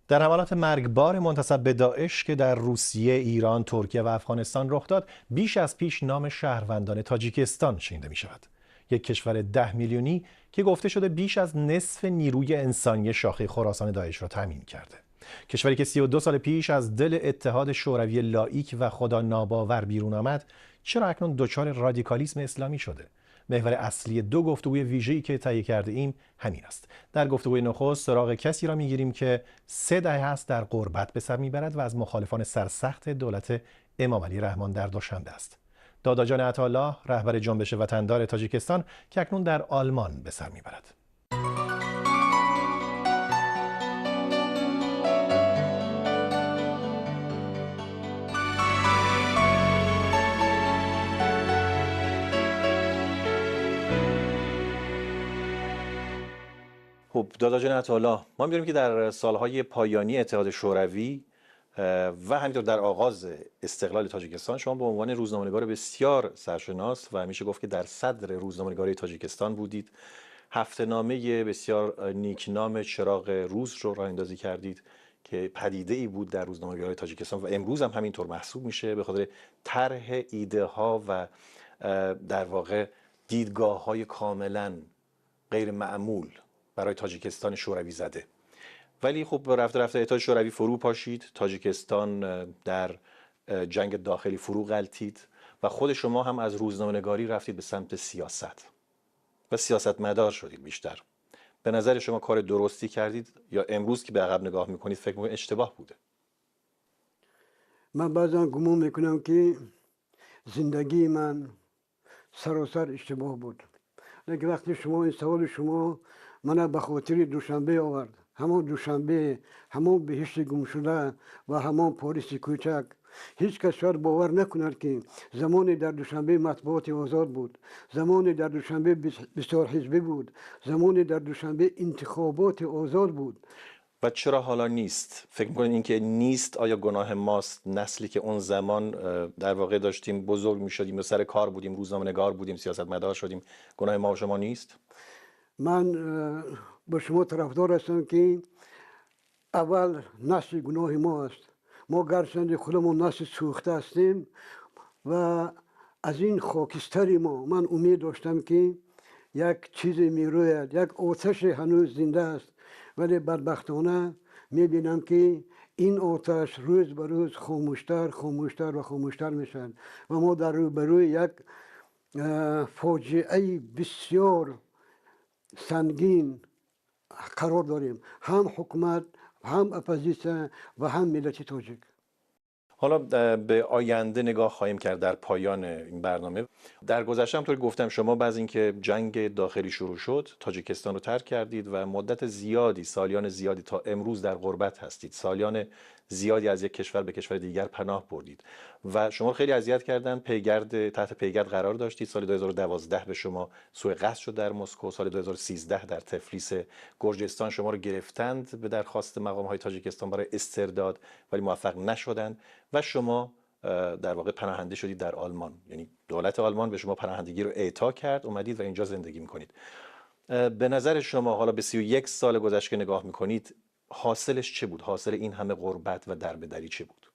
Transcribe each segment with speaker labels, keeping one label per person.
Speaker 1: در حملات مرگبار منتسب به داعش که در روسیه، ایران، ترکیه و افغانستان رخ داد، بیش از پیش نام شهروندان تاجیکستان شنیده می شود. یک کشور 10 میلیونی که گفته شده بیش از نصف نیروی انسانی شاخه خراسان داعش را تامین کرده. کشوری که 32 سال پیش از دل اتحاد شوروی لائیک و خدا ناباور بیرون آمد، چرا اکنون دچار رادیکالیسم اسلامی شده؟ محور اصلی دو گفتگوی ویژه‌ای که تهیه کرده ایم همین است. در گفتگوی نخست سراغ کسی را میگیریم که 3 دهه است در غربت به سر میبرد و از مخالفان سرسخت دولت امام علی رحمان در دوشنبه است. داداجان عطاالله، رهبر جنبش وطندار تاجیکستان که اکنون در آلمان به سر میبرد. خب داداجان عطاالله، ما می‌دونیم که در سالهای پایانی اتحاد شوروی و همینطور در آغاز استقلال تاجیکستان شما به عنوان روزنامه‌نگار بسیار سرشناس و میشه گفت که در صدر روزنامه‌نگاری تاجیکستان بودید. هفته‌نامه بسیار نیکنام چراغ روز رو راه اندازی کردید که پدیده‌ای بود در روزنامه‌نگاری تاجیکستان و امروز هم همینطور محسوب میشه به خاطر طرح ایده ها و در واقع دیدگاه‌های کاملاً غیر معمول برای تاجیکستان شوروی زده. ولی خب رفته رفته اتحاد شوروی فرو پاشید، تاجیکستان در جنگ داخلی فرو غلتید و خود شما هم از روزنامه‌نگاری رفتید به سمت سیاست و سیاستمدار شدید بیشتر. به نظر شما کار درستی کردید یا امروز که به عقب نگاه میکنید فکر میکنید اشتباه بوده؟
Speaker 2: من بعضا گمان میکنم که زندگی من سراسر اشتباه بود. لیکن وقتی شما این سوال شما من به خاطر دوشنبه آورد، همان دوشنبه، همان بهشت گم شده و همان پاریس کوچک. هیچ کس شاید باور نکند که زمانی در دوشنبه مطبوعات آزاد بود، زمانی در دوشنبه بسیار حزبی بود، زمانی در دوشنبه انتخابات آزاد بود.
Speaker 1: و چرا حالا نیست؟ فکر میکنید این که نیست آیا گناه ماست؟ نسلی که اون زمان در واقع داشتیم بزرگ میشدیم و سر کار بودیم، روزنامه‌نگار بودیم، سیاستمدار شدیم، گناه ما و شما نیست؟
Speaker 2: من با شما طرفدار هستم که اول نسل گناه ما است. ما گرچند خودمون نسل سوخته هستیم و از این خاکستر ما من امید داشتم که یک چیز میروید، یک آتش هنوز زنده است، ولی بدبختانه میبینم که این آتش روز به روز خاموشتر خاموشتر و خاموشتر میشد و ما در روبروی یک فاجعه بسیار سنگین قرار داریم، هم حکومت، هم اپوزیسیون و هم ملت تاجیک.
Speaker 1: حالا به آینده نگاه خواهیم کرد در پایان این برنامه. در گذشته هم طور گفتم شما بعد از اینکه جنگ داخلی شروع شد تاجیکستان رو ترک کردید و مدت زیادی، سالیان زیادی تا امروز در غربت هستید. سالیان زیادی از یک کشور به کشور دیگر پناه بردید و شما خیلی اذیت کردن، پیگرد تحت پیگرد قرار داشتید. سال 2012 به شما سوء قصد شد در مسکو، سال 2013 در تفلیس گرجستان شما رو گرفتند به درخواست مقام‌های تاجیکستان برای استرداد، ولی موفق نشدند و شما در واقع پناهنده شدید در آلمان. یعنی دولت آلمان به شما پناهندگی رو اعطا کرد، اومدید و اینجا زندگی میکنید. به نظر شما حالا به 31 سال گذشته نگاه میکنید، حاصلش چه بود؟ حاصل این همه غربت و دربدری چه بود؟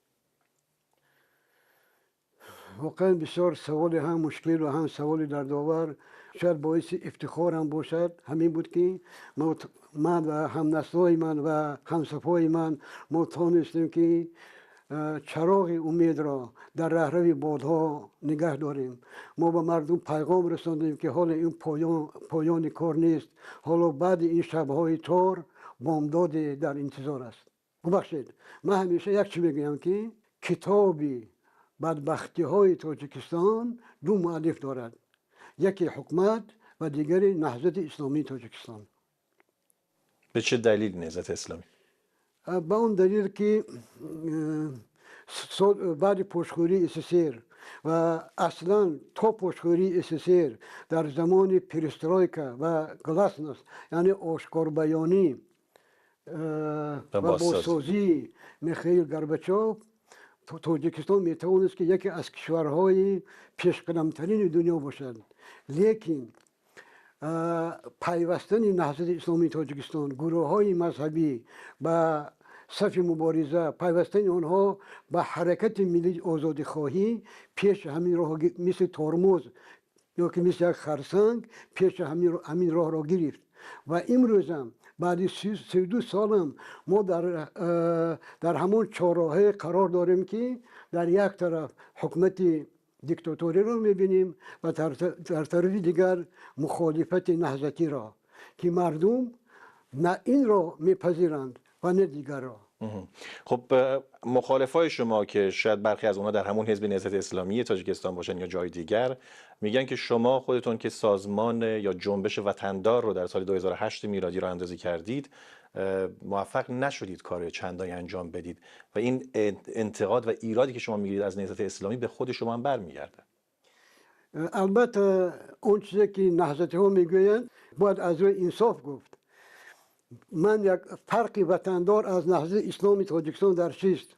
Speaker 2: واقعا بسیار سوال هم مشکل و هم سوال دردآور، شاید باعث افتخار هم باشد. همین بود که من و هم نسل‌های من و همصفای من ما توانستیم که چراغ امید را در رهروی بادها نگه داریم. ما به مردم پیغام رساندیم که حال این پایان کار نیست، حالا بعد این شب‌های تار بامداد در انتظار است. ببخشید، من همیشه یک چی میگویم که کتابی بدبختی های تاجیکستان دو مؤلف دارد، یکی حکومت و دیگری نهضت اسلامی تاجیکستان.
Speaker 1: به چه دلیل نهضت اسلامی؟
Speaker 2: به اون دلیل که بعد پشخوری SSR و اصلا تا پشخوری SSR در زمان پرسترویکا و گلاسنوست، یعنی آشکار بیانی و بازسازی میخائیل گورباچوف، تاجیکستان میتوانست که یکی از کشورهای پیشقدمترین دنیا باشد. لیکن пайвастани Наҳзати исломии Тоҷикистон, гурӯҳҳои мазҳабӣ ба сафи мубориза, пайвастани онҳо ба ҳаракати миллии озодихоҳӣ пеш ҳамин роҳ мисли тормоз ё ки мисли як харсанг пеш ҳамин роҳро гирифт. Ва имрӯзам баъди 32 солам мо дар ҳамон чорроҳае қарор дорем, ки дар як тараф ҳукумати диктаториро мебинем ва дар тарафи дигар мухолифати наҳзатиро, ки мардум на инро мепазиранд ва на дигарро.
Speaker 1: خب، مخالفای شما که شاید برخی از اونها در همون حزب نهضت اسلامی تاجیکستان باشن یا جای دیگر، میگن که شما خودتون که سازمان یا جنبش وطندار رو در سال 2008 میلادی راه اندازی کردید، موفق نشدید کار چندانی انجام بدید و این انتقاد و ایرادی که شما میگیرید از نهضت اسلامی به خود شما هم برمیگرده.
Speaker 2: البته اون چیزی که نهضتی ها میگویند باید از روی انصاف گفت. من یک فرق وطندار از نهضت اسلامی تاجیکستان در چیست؟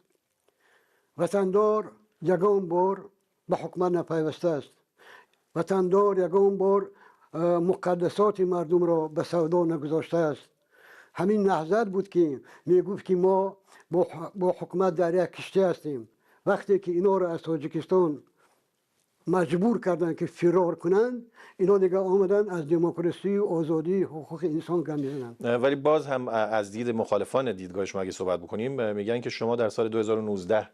Speaker 2: وطندار یگان بار به حکومت نپیوسته است. وطندار یگان بار مقدسات مردم را به سودا نگذاشته است. همین نهضت بود که میگفت که ما با حکومت در یک کشتی هستیم. وقتی که اینا را از تاجیکستان مجبور کردن که فرار کنند، اینا دیگه آمدن از دموکراسی و آزادی حقوق انسان گم میزنند.
Speaker 1: ولی باز هم از دید مخالفان دیدگاه شما اگه صحبت بکنیم، میگن که شما در سال 2019،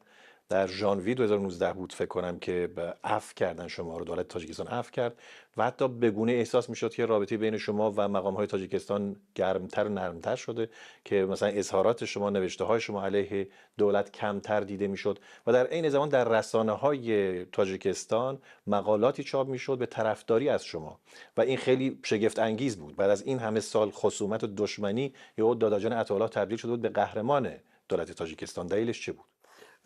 Speaker 1: در ژانویه 2019 بود فکر کنم، که عفو کردن شما رو، دولت تاجیکستان عفو کرد و حتی به گونه احساس میشد که رابطه بین شما و مقام های تاجیکستان گرمتر و نرمتر شده، که مثلا اظهارات شما، نوشته های شما علیه دولت کمتر دیده میشد و در عین زمان در رسانه های تاجیکستان مقالاتی چاپ میشد به طرفداری از شما و این خیلی شگفت انگیز بود. بعد از این همه سال خصومت و دشمنی، یهو داداجان عطاالله تبدیل شده بود به قهرمان دولت تاجیکستان. دلیلش چه بود؟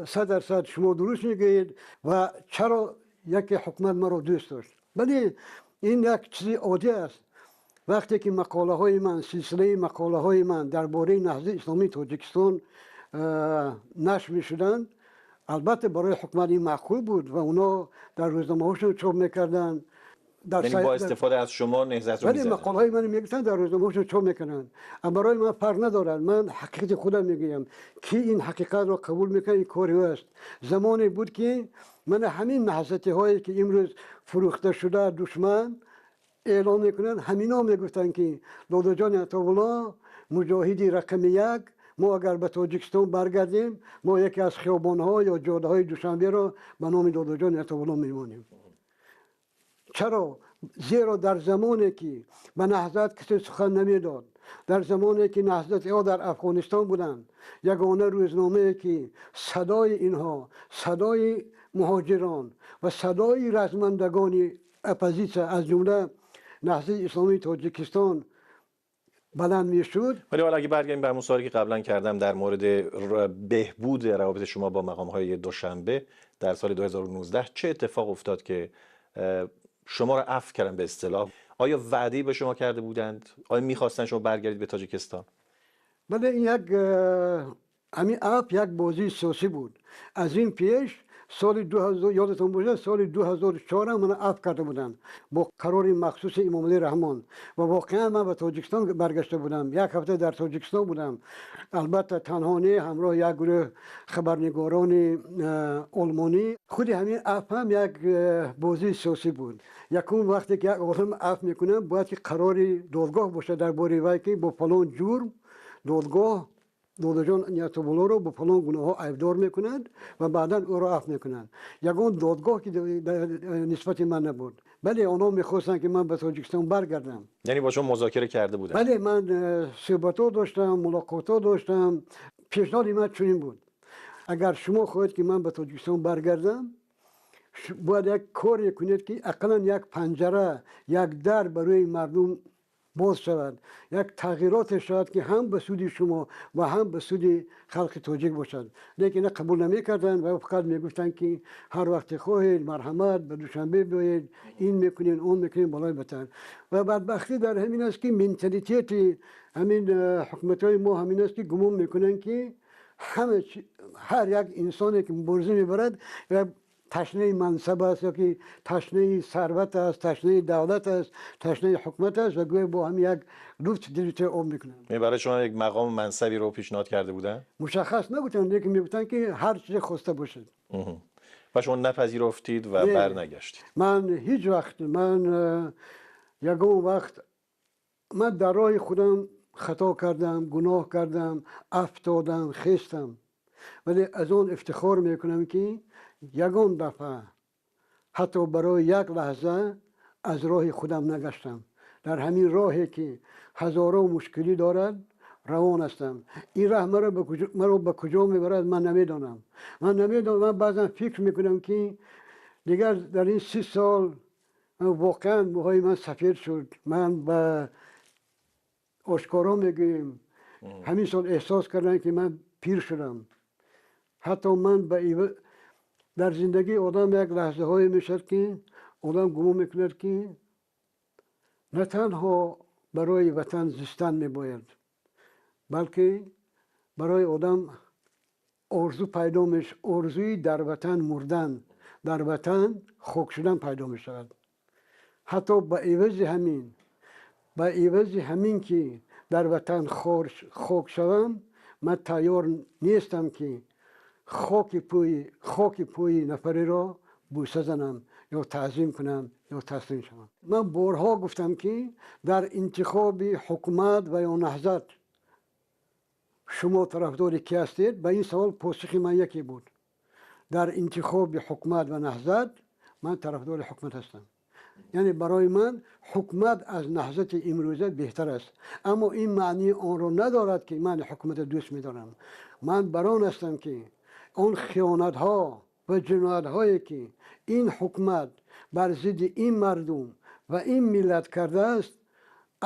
Speaker 2: 100% شما درست میگویید. و چرا یکی حکومت مرا دوست داشت؟ ولی این یک چیز عادی است. وقتی که مقاله های من، سلسله مقاله های من درباره نهضت اسلامی تاجیکستان نشر میشدند، البته برای حکومت این معقول بود و اونا در روزنامه هاشون چاپ میکردن.
Speaker 1: در یعنی با استفاده از شما نهضت رو
Speaker 2: می‌زدن؟ مقاله های من میگفتن، در روزنامه چاپ میکنن. اما برای من فرق ندارد. من حقیقت خودم میگویم که این حقیقت رو قبول میکنه، این کاری است. زمانی بود که من همین نهضتی هایی که امروز فروخته شده دشمن اعلام میکنن، همینا میگفتن که داداجان عطاالله مجاهدی رقم یک، ما اگر به تاجیکستان برگردیم، ما یکی از خیابان‌ها یا جاده‌های دوشنبه را به نام داداجان عطاالله میمانیم. چرا؟ زیرا در زمانی که به نهضت کسی سخن نمیداد، در زمانی که نهضت ها در افغانستان بودند، یگانه روزنامه که صدای اینها، صدای مهاجران و صدای رزمندگان اپوزیسیون از جمله نهضت اسلامی تاجیکستان بلند میشد.
Speaker 1: ولی حالا اگه برگردیم به همون سوالی که قبلا کردم در مورد بهبود روابط شما با مقام های دوشنبه در سال 2019، چه اتفاق افتاد که شما رو عفو کردن به اصطلاح؟ آیا وعده‌ای به شما کرده بودند؟ آیا میخواستن شما برگردید به تاجیکستان؟
Speaker 2: بله، این یک همین عفو یک بازی سیاسی بود. از این پیش سال 2000، یادتون باشه، سال 2004 من عفو کرده بودن با قرار مخصوص امام علی رحمان و واقعا من به تاجیکستان برگشته بودم. یک هفته در تاجیکستان بودم، البته تنها نه، همراه یک گروه خبرنگاران آلمانی. خود همین عفو هم یک بازی سیاسی بود. یکم وقتی که یک آدم عفو میکنه، باید که قرار دادگاه باشه درباره وی که با فلان جرم دادگاه داداجان عطاالله رو با فلان گناه ها عیبدار میکنند و بعدا او را عفو میکنند. یگان دادگاه که نسبت من نبود. بله، آنها میخواستن که من به تاجیکستان برگردم.
Speaker 1: یعنی با شما مذاکره کرده بودن؟
Speaker 2: بله، من صحبت ها داشتم، ملاقات ها داشتم. پیشنهاد من چنین بود: اگر شما خواهید که من به تاجیکستان برگردم، باید یک کاری کنید که اقلا یک پنجره، یک در برای مردم باز شود، یک تغییرات شود که هم به سود شما و هم به سود خلق تاجیک باشد. لیکن قبول نمیکردند و فقط میگفتند که هر وقت خواهید مرحمت، به دوشنبه بیایید، این میکنین، اون میکنین، بالای بتر. و بدبختی در همین است که منتالیته همین حکومت های ما همین است که گمان میکنن که همه هر یک انسانی که مبارزه میبرد و ташнаи мансаб аст ё ки ташнаи сарват аст, ташнаи давлат аст, ташнаи ҳукумат аст ва гӯё бо ҳам як луфт 2 литр об мекунанд.
Speaker 1: Барои шумо як мақом мансабӣ ро пешниҳод карда буданд?
Speaker 2: мушаххас нагуфтанд, лекин мегуфтанд ки ҳар чизе хоста бошад.
Speaker 1: ва шумо напазируфтид ва барнагаштид?
Speaker 2: Ман ҳеҷ вақт, ман ягон вақт ман дар роҳи худам хато кардам, гуноҳ кардам, афтодам, хестам, вале аз он ифтихор мекунам ки ягон дафъа ҳатто барои як лаҳза аз роҳи худам нагаштам. Дар ҳамин роҳе ки ҳазорон мушкилӣ дорад равон ҳастам. Ин роҳ маро ба куҷо мебарад ман намедонам. Ман намедонам, ман баъзан фикр мекунам ки дигар дар ин 30 сол воқеан мӯҳои ман сафед шуд. Ман ба ошкоро мегӯем ҳамин сол эҳсос кардам ки ман пир шудам. Ҳатто ман дар зиндагии одам як лаҳзаҳое мешавад ки одам гумон мекунад ки на танҳо барои ватан зистан мебояд, балки барои одам орзу пайдо мешавад, орзуи дар ватан мурдан, дар ватан хок шудан пайдо мешавад. Ҳатто ба ивази ҳамин ки дар ватан хок шавам, ман тайёр нестам ки хоки пӯи нафареро бӯса занам ё таъзим кунам ё таслим шавам. Ман борҳо гуфтам ки дар интихоби ҳукумат ва ё наҳзат шумо тарафдори ки ҳастед? Ба ин савол посухи ман яке буд: дар интихоби ҳукумат ва наҳзат ман тарафдори ҳукумат ҳастам. Яъне барои ман ҳукумат аз наҳзати имрӯза беҳтар аст, аммо ин маънии онро надорад ки ман ҳукуматро дӯст медорам. Ман бар он ҳастам ки он хиёнатҳо ва ҷиноятҳое ки ин ҳукумат бар зидди ин мардум ва ин миллат кардааст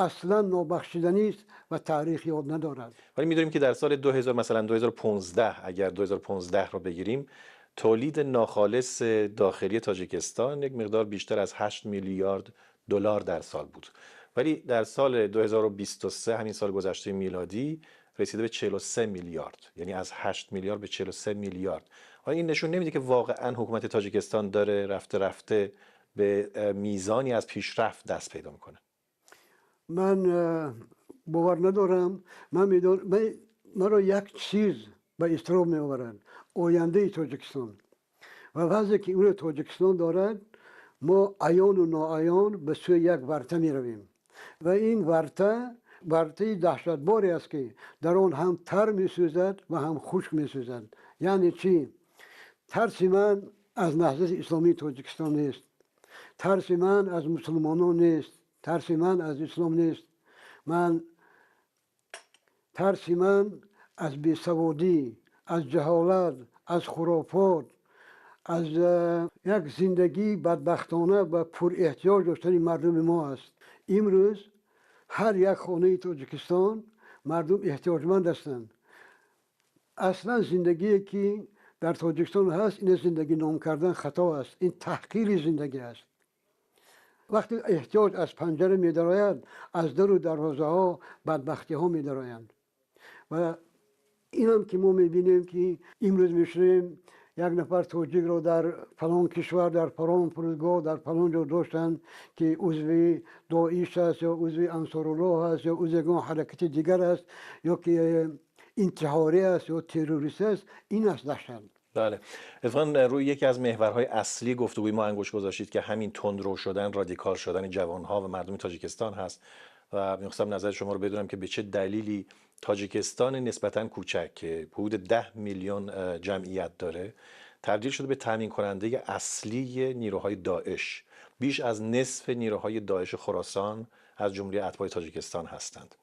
Speaker 2: аслан нобахшиданист ва таърих ёд надорад.
Speaker 1: вале медонем ки дар соли 2000 مثلا 2015 اگر 2015 رو بگیریم، تولید ناخالص داخلی تاجیکستان یک مقدار بیشتر از 8 میلیارد دلار در سال بود، ولی در سال 2023 همین سال گذشته میلادی رسیده به 43 میلیارد، یعنی از 8 میلیارد به 43 میلیارد. آیا این نشون نمیده که واقعا حکومت تاجیکستان داره رفته رفته به میزانی از پیشرفت دست پیدا میکنه؟
Speaker 2: من باور ندارم. من مرا یک چیز به اضطراب میآورد: ояндаи Тоҷикистон ва вазъе ки имрӯз Тоҷикистон дорад. Мо аёну ноаён ба сӯи як варта меравем ва ин варта вартаи даҳшатборе аст ки дар он ҳам тар месӯзад ва ҳам хушк месӯзад. Яъне чӣ? Тарси ман аз Наҳзати Исломии Тоҷикистон нест, тарси ман аз мусулмонон нест, тарси ман аз ислом нест. Ман тарси ман аз бесаводӣ, аз ҷаҳолат, аз хурофот, аз як зиндагии бадбахтона ва пурэҳтиёҷ доштани мардуми мо аст. Имрӯз ҳар як хонаи Тоҷикистон мардум эҳтиёҷманд ҳастанд. Аслан зиндагие ки дар Тоҷикистон ҳаст, ин зиндагӣ ном кардан хато аст, ин таҳқири зиндагӣ аст. Вақте эҳтиёҷ аз панҷара медарояд, аз дару дарвозаҳо бадбахтиҳо медароянд. Ва инам ки мо мебинем ки имрӯз мешунавем як нафар тоҷикро дар фалон кишвар, дар фалон фурудгоҳ, дар фалон ҷо доштанд ки узви Доиш аст ё узви Ансоруллоҳ аст ё узви ягон ҳаракати дигар аст ё ки интиҳорӣ аст ё террорист аст. Ин аст даҳшат.
Speaker 1: بله، اتفاقا روی یکی از محورهای اصلی گفتگوی ما انگشت گذاشتید که همین تندرو شدن، رادیکال شدن جوانها و مردم تاجیکستان هست و میخواستم نظر شما رو بدونم که به چه دلیلی تاجیکستان نسبتاً کوچک که حدود 10 میلیون جمعیت داره تبدیل شده به تامین کننده اصلی نیروهای داعش. بیش از نصف نیروهای داعش خراسان از جمله اتباع تاجیکستان هستند.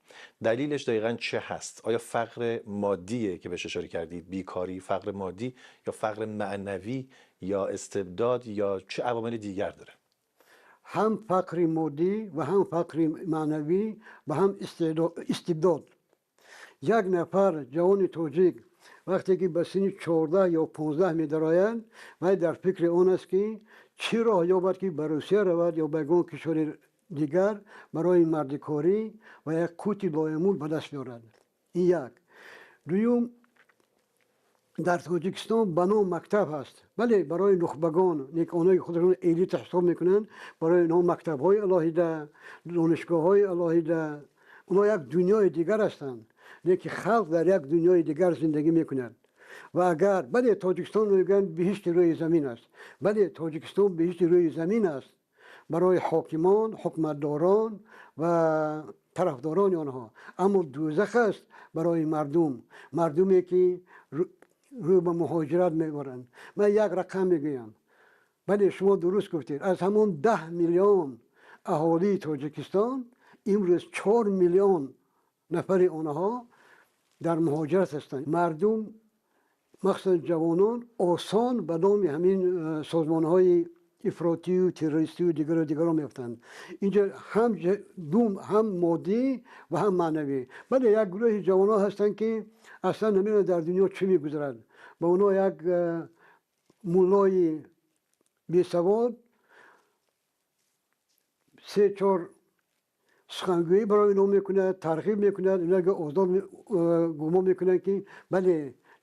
Speaker 1: دلیلش دقیقاً چه هست؟ آیا فقر مادیه که بهش اشاره کردید، بیکاری، فقر مادی یا فقر معنوی یا استبداد یا چه عوامل دیگر داره؟
Speaker 2: هم فقر مادی و هم فقر معنوی و هم استبداد. یک نفر جوان тоҷик вақте ки ба синни 14 ё 15 медарояд, вай дар фикри он аст ки чӣ роҳ ёбад ки ба Русия равад ё ба ягон кишвари дигар барои мардикорӣ ва як қути лоямул ба даст биёрад. Ин як. Дуюм, Дар Тоҷикистон ба ном мактаб ҳаст, вале барои нухбагон, онҳое ки худашон элита ҳисоб мекунанд, барои онҳо мактабҳои алоҳида, донишгоҳҳои алоҳида, онҳо як дунёи дигар ҳастанд, лекин халқ дар як дунёи дигар зиндагӣ мекунад. Ва агар бале, Тоҷикистон мегӯянд биҳишти рӯи замин аст, бале, Тоҷикистон биҳишти рӯи замин аст барои ҳокимон, ҳукуматдорон ва тарафдорони онҳо, аммо дӯзах аст барои мардум, мардуме ки рӯ ба муҳоҷират мебаранд. Ман як рақам мегӯям. Бале, шумо дуруст гуфтед, аз ҳамон 10 миллион аҳолии Тоҷикистон имрӯз 4 миллион нафари онҳо дар муҳоҷират ҳастанд. Мардум, махсусан ҷавонон, осон ба номи ҳамин созмонҳои ифротию террористию дигару дигарон меафтанд. Инҷо ҳам дум, ҳам моддӣ ва ҳам маънавӣ. Бале, як гурӯҳи ҷавонон ҳастанд, ки аслан намедонанд дар дунё чӣ мегузарад. Ба онҳо як муллои бесавод се-чор сухангӯӣ барои инҳо мекунад, тарғиб мекунад, инҳо озод гумон мекунанд, ки бале,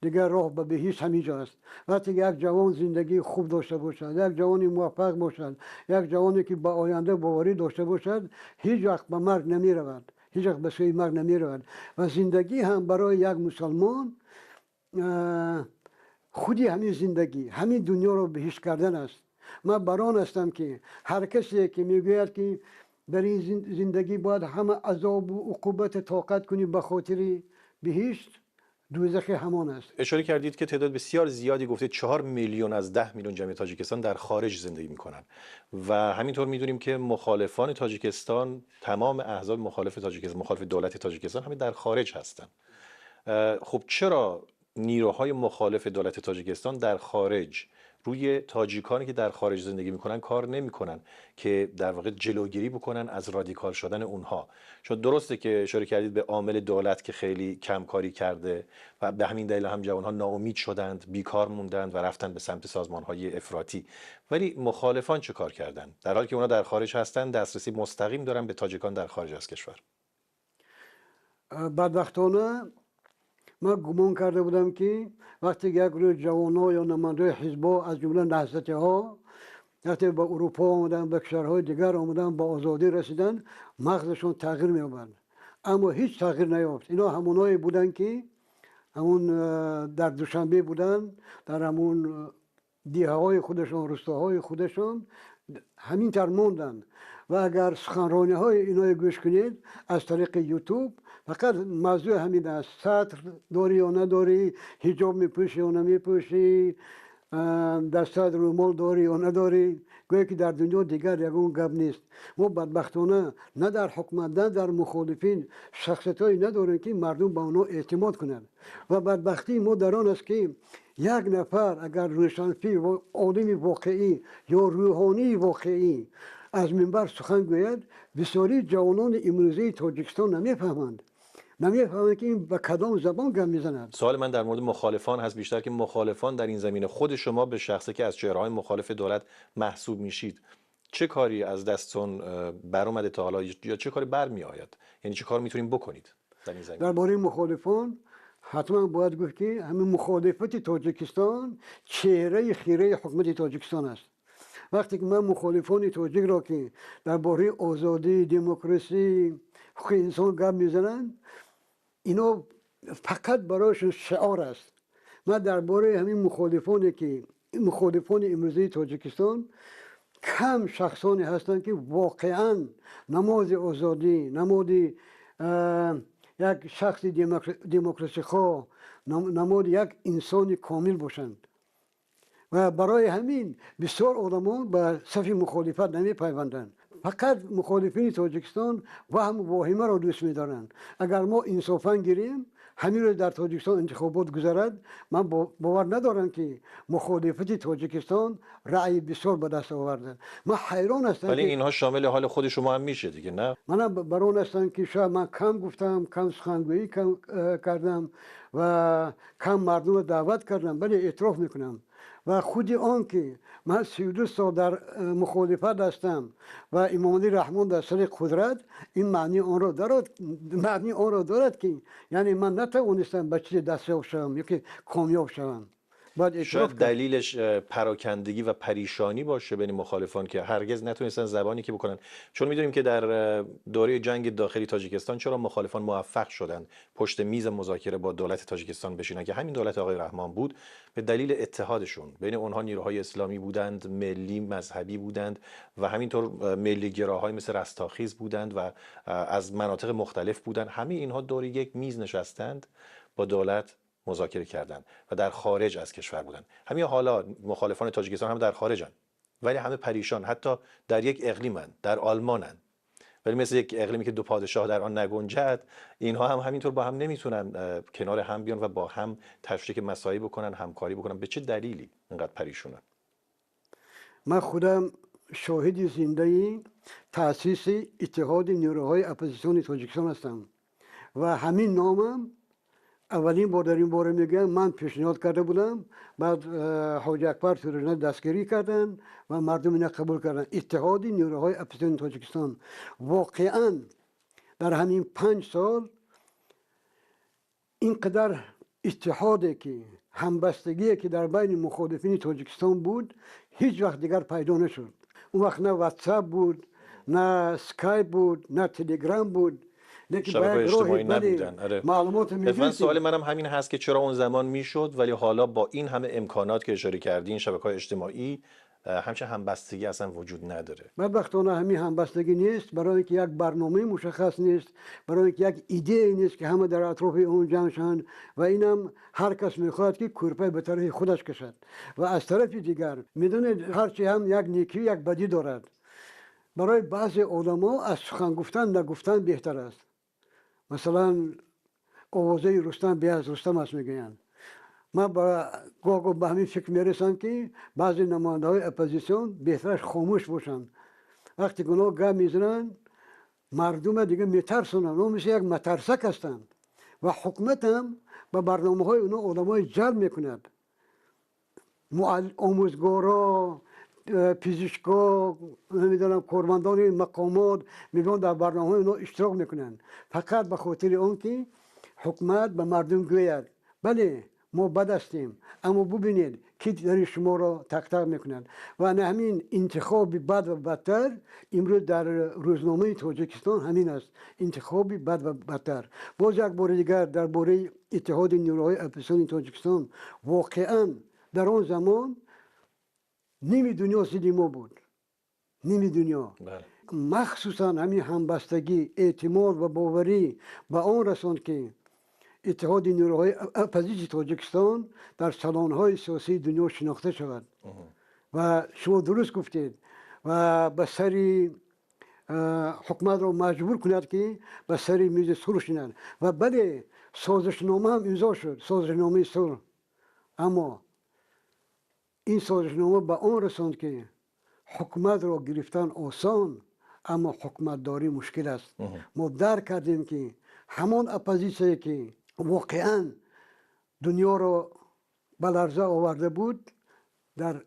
Speaker 2: дигар роҳ ба биҳишт ҳамин ҷо аст. Вақте ки як ҷавон зиндагии хуб дошта бошад, як ҷавони муваффақ бошад, як ҷавоне ки ба оянда боварӣ дошта бошад, ҳеҷ вақт ба марг намеравад, ҳеҷ вақт ба сӯи марг намеравад. Ва зиндагӣ ҳам барои як мусалмон худи ҳамин зиндагӣ, ҳамин дунёро биҳишт кардан аст. Ман бар он ҳастам, ки ҳар касе ки мегӯяд, ки дар ин зиндагӣ бояд ҳама азобу уқубат тоқат кунӣ ба хотири биҳишт, дӯзахи ҳамон аст.
Speaker 1: اشاره کردید که تعداد بسیار زیادی، گفتید 4 میلیون از 10 میلیون جمعیت تاجیکستان در خارج زندگی میکنن و همینطور میدونیم که مخالفان تاجیکستان، تمام احزاب مخالف تاجیکستان، مخالف دولت تاجیکستان همین در خارج هستن. خب چرا نیروهای مخالف دولت تاجیکستان در خارج روی تاجیکانی که در خارج زندگی میکنن کار نمیکنن که در واقع جلوگیری بکنن از رادیکال شدن اونها؟ چون درسته که اشاره کردید به عامل دولت که خیلی کمکاری کرده و به همین دلیل هم جوانها ناامید شدند، بیکار موندند و رفتن به سمت سازمانهای افراطی، ولی مخالفان چه کار کردن در حالی که اونا در خارج هستن، دسترسی مستقیم دارن به تاجیکان در خارج از کشور؟
Speaker 2: بدبختانه من گمان کرده بودم که وقتی یک گروه جوان‌ها یا نماینده‌های حزب‌ها از جمله نهضتی‌ها وقتی به اروپا آمدن، به کشورهای دیگر آمدن، به آزادی رسیدن، مغزشون تغییر می‌یابد. اما هیچ تغییر نیافت. اینا همونایی بودن که همون در دوشنبه بودن، در همون دیه‌های خودشون، روستاهای خودشون همین تر موندن. و اگر سخنرانی‌های اینای گوش کنید از طریق یوتیوب، فقط موضوع همین است: سطر داری یا نداری، حجاب میپوشی یا نمیپوشی، دستت رومال داری یا نداری. گویا که در دنیا دیگر یگان گپ نیست. ما بدبختانه نه در حکومت نه در مخالفین شخصیت‌هایی نداریم که مردم به آنها اعتماد کنند. و بدبختی ما در آن است که یک نفر اگر روشنفکر و عالم واقعی یا روحانی واقعی از منبر سخن گوید، بسیاری جوانان امروزی تاجیکستان نمیفهمند، نمیفهمند که این به کدام زبان گپ میزند.
Speaker 1: سوال من در مورد مخالفان هست بیشتر، که مخالفان در این زمینه، خود شما به شخصه که از چهره‌های مخالف دولت محسوب میشید، چه کاری از دستتون برآمده تا حالا یا چه کاری برمی آید؟ یعنی چه کار میتونیم بکنید در این زمینه؟
Speaker 2: درباره مخالفان حتما باید گفت که همین مخالفت تاجیکستان چهره خیره حکومت تاجیکستان است. وقتی که من مخالفان تاجیک را که درباره آزادی، دموکراسی، حقوق انسان گپ میزنند، اینا فقط برایشون شعار است. من درباره همین مخالفانی که مخالفان امروزی تاجیکستان، کم شخصانی هستند که واقعا نماد آزادی، نماد یک شخص دموکراسی خواه، نماد یک انسان کامل باشند. و برای همین بسیار آدمان به صف مخالفت نمیپیوندند. فقط مخالفین تاجیکستان وهم و واهمه را دوست می‌دارند. اگر ما انصافا گیریم، همین رو در تاجیکستان انتخابات گذرد، من باور ندارم که مخالفت تاجیکستان رأی بسیار به دست آورده. من حیران هستم.
Speaker 1: ولی اینها شامل حال خود شما هم میشه دیگه، نه؟
Speaker 2: منم بر آن هستم که شاید من کم گفتم، کم سخنگویی کردم و کم مردم رو دعوت کردم، ولی اعتراف میکنم. و خود آن که من 32 سال در مخالفت هستم و امامعلی رحمان در سر قدرت، این معنی آن را دارد، معنی آن را دارد که یعنی من نتوانستم به چیز دستیاب شوم یا که کامیاب شوم.
Speaker 1: شاید دلیلش پراکندگی و پریشانی باشه بین مخالفان که هرگز نتونستن زبانی که بکنن، چون میدونیم که در دوره جنگ داخلی تاجیکستان چرا مخالفان موفق شدن پشت میز مذاکره با دولت تاجیکستان بشینن که همین دولت آقای رحمان بود، به دلیل اتحادشون. بین اونها نیروهای اسلامی بودند، ملی مذهبی بودند و همینطور ملی گراهای مثل رستاخیز بودند و از مناطق مختلف بودند. همه اینها دور یک میز نشستند، با دولت مذاکره کردن و در خارج از کشور بودن. همین حالا مخالفان تاجیکستان هم در خارجن، ولی همه پریشان، حتی در یک اقلیمن، در آلمانن، ولی مثل یک اقلیمی که دو پادشاه در آن نگنجد، اینها هم همینطور با هم نمیتونن کنار هم بیان و با هم تشریک مساعی بکنن، همکاری بکنن. به چه دلیلی اینقدر پریشونن؟
Speaker 2: من خودم شاهد زنده تأسیس اتحاد نیروهای اپوزیسیون تاجیکستان هستم و همین نامم اولین بار در این باره میگم من پیشنهاد کرده بودم، بعد حاج اکبر تورجان دستگیری کردن و مردم اینا قبول کردن. اتحاد نیروهای اپوزیسیون تاجیکستان واقعا در همین 5 سال اینقدر اتحادی که همبستگی که در بین مخالفین تاجیکستان بود هیچ وقت دیگر پیدا نشد. اون وقت نه واتساپ بود، نه اسکایپ بود، نه تلگرام بود،
Speaker 1: شبکه‌های اجتماعی نبودن. آره.
Speaker 2: معلومات
Speaker 1: من سوال منم همین هست که چرا اون زمان میشد ولی حالا با این همه امکانات که اشاره کردین، شبکه‌های اجتماعی، همچنین همبستگی اصلا وجود نداره.
Speaker 2: بدبختانه همین همبستگی نیست، برای اینکه یک برنامه مشخص نیست، برای اینکه یک ایده نیست که همه در اطراف اون جمع شوند و اینم هر کس میخواد که کورپه به طرف خودش کشد. و از طرف دیگر میدونید هرچی هم یک نیکی یک بدی دارد. برای بعضی آدم‌ها از سخن گفتن نگفتن بهتر است. مثلا آوازه رستم به از رستم است میگویند. من گاه به همین فکر میرسم که بعضی نماینده های اپوزیسیون بهترش خاموش باشند. وقتی گناه گه میزنن مردم دیگه میترسونن، اونا مثل یک مترسک هستند و حکومت هم به برنامه های اونا آدم های جلب میکند. آموزگارا، پزشکا، نمیدونم کارمندان مقامات میگن در برنامه های اونا اشتراک میکنن، فقط به خاطر اون که حکومت به مردم گوید بله ما بد هستیم، اما ببینید کی داری شما را تق تق میکنند. و نه همین انتخاب بد و بدتر امروز در روزنامه تاجیکستان همین است، انتخاب بد و بدتر. باز یک بار دیگر درباره اتحاد نیروهای اپوزیسیون تاجیکستان، واقعا در آن زمان نیمی دنیا ضد ما بود، نیمی دنیا. مخصوصا همین همبستگی، اعتماد و باوری به آن رساند که اتحاد نیروهای اپوزیسیون تاجیکستان در سالن‌های سیاسی دنیا شناخته شود. و شما درست گفتید و به سر حکومت را مجبور کند که به سر میز صلح شنند. و بله سازشنامه هم امضا شد، سازشنامه صلح، اما این سازشنامه به آن رساند که حکومت را گرفتن آسان اما حکومتداری مشکل است. ما درک کردیم که همان اپوزیسیونی که واقعا دنیا را به لرزه آورده بود در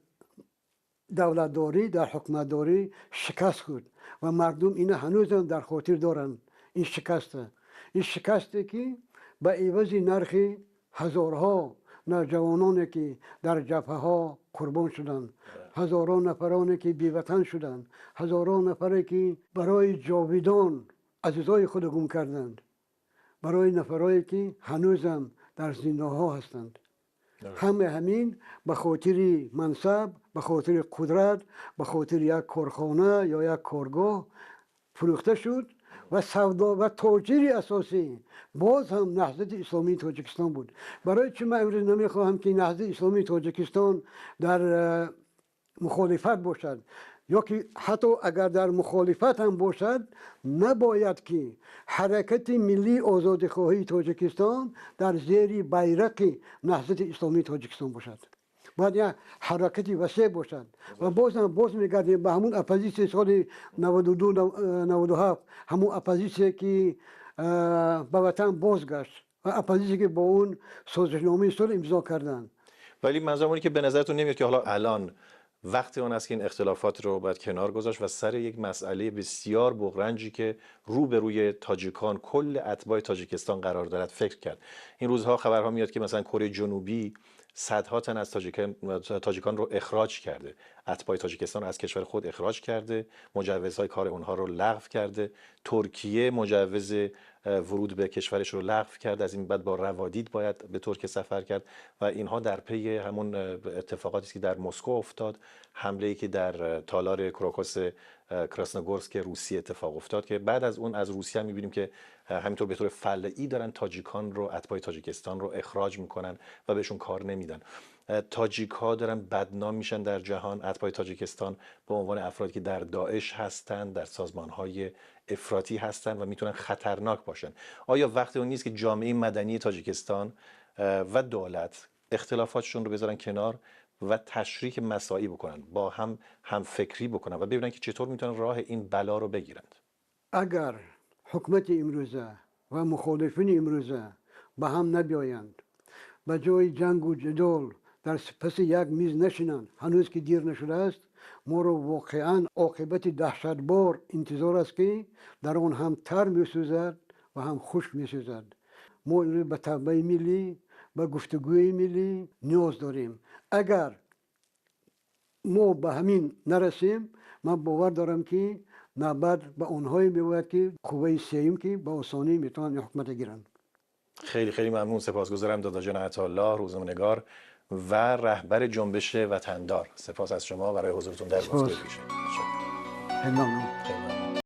Speaker 2: دولتداری، در حکومتداری شکست خورد و مردم اینو هنوز هم در خاطر دارند. این شکسته، این شکسته که به عوض نرخ هزارها نوجوانانی که در جبهه ها قربان شدند، هزاران نفرانی که بیوطن شدند، هزاران نفری که برای جاویدان عزیزای خود گم کردند، برای نفرایی که هنوزم در زندان‌ها هستند. همه همین به خاطر منصب، به خاطر قدرت، به خاطر یک کارخانه یا یک کارگاه فروخته شد و سودا و تاجر اساسی باز هم نهضت اسلامی تاجیکستان بود. برای چه من امروز نمیخواهم که نهضت اسلامی تاجیکستان در مخالفت باشد یا که حتی اگر در مخالفت هم باشد، نباید که حرکت ملی آزادیخواهی تاجیکستان در زیر بیرق نهضت اسلامی تاجیکستان باشد. باید یک حرکت وسیع باشد. و باز هم باز میگردیم به همون اپوزیسیون سال 92 97، همون اپوزیسیون که به وطن بازگشت و اپوزیسیون که با اون سازشنامه صلح امضا کردند.
Speaker 1: ولی منظورم اینه که به نظرتون نمیاد که حالا الان وقت آن است که این اختلافات رو باید کنار گذاشت و سر یک مسئله بسیار بغرنجی که رو به روی تاجیکان، کل اتباع تاجیکستان قرار دارد فکر کرد؟ این روزها خبرها میاد که مثلا کره جنوبی صدها تن از تاجیکان رو اخراج کرده، اتباع تاجیکستان رو از کشور خود اخراج کرده، مجوزهای کار اونها رو لغو کرده. ترکیه مجوز ورود به کشورش رو لغو کرد، از این بعد با روادید باید به ترکیه سفر کرد و اینها در پی همون اتفاقاتی است که در مسکو افتاد، حمله‌ای که در تالار کروکوس کراسنوگورسک روسیه اتفاق افتاد که بعد از اون از روسیه هم می‌بینیم که همینطور به طور فلعی دارن تاجیکان رو، اتباع تاجیکستان رو اخراج میکنن و بهشون کار نمیدن. تاجیک ها دارن بدنام میشن در جهان، اتباع تاجیکستان به عنوان افرادی که در داعش هستند، در سازمان های افراطی هستند و میتونن خطرناک باشن. آیا وقت اون نیست که جامعه مدنی تاجیکستان و دولت اختلافاتشون رو بذارن کنار و تشریک مساعی بکنن، با هم هم فکری بکنن و ببینن که چطور میتونن راه این بلا رو بگیرند؟
Speaker 2: اگر حکومت امروزه و مخالفین امروزه به هم نبیایند، به جای جنگ و جدال در پس یک میز نشینند، هنوز که دیر نشده است، ما رو واقعا عاقبت دهشتبار انتظار است که در آن هم تر میسوزد و هم خشک میسوزد. ما امروز به توبه ملی، به گفتگوی ملی نیاز داریم. اگر ما به همین نرسیم، من باور دارم که نبرد به آنهایی میباید که قوه سیم که به آسانی میتونن حکومت گیرند.
Speaker 1: خیلی خیلی ممنون، سپاسگزارم داداجان عطاالله، روزنامه‌نگار و رهبر جنبش وطندار. سپاس از شما برای حضورتون در گفتگوی ویژه.
Speaker 2: خیلی ممنون.
Speaker 1: خیلی ممنون.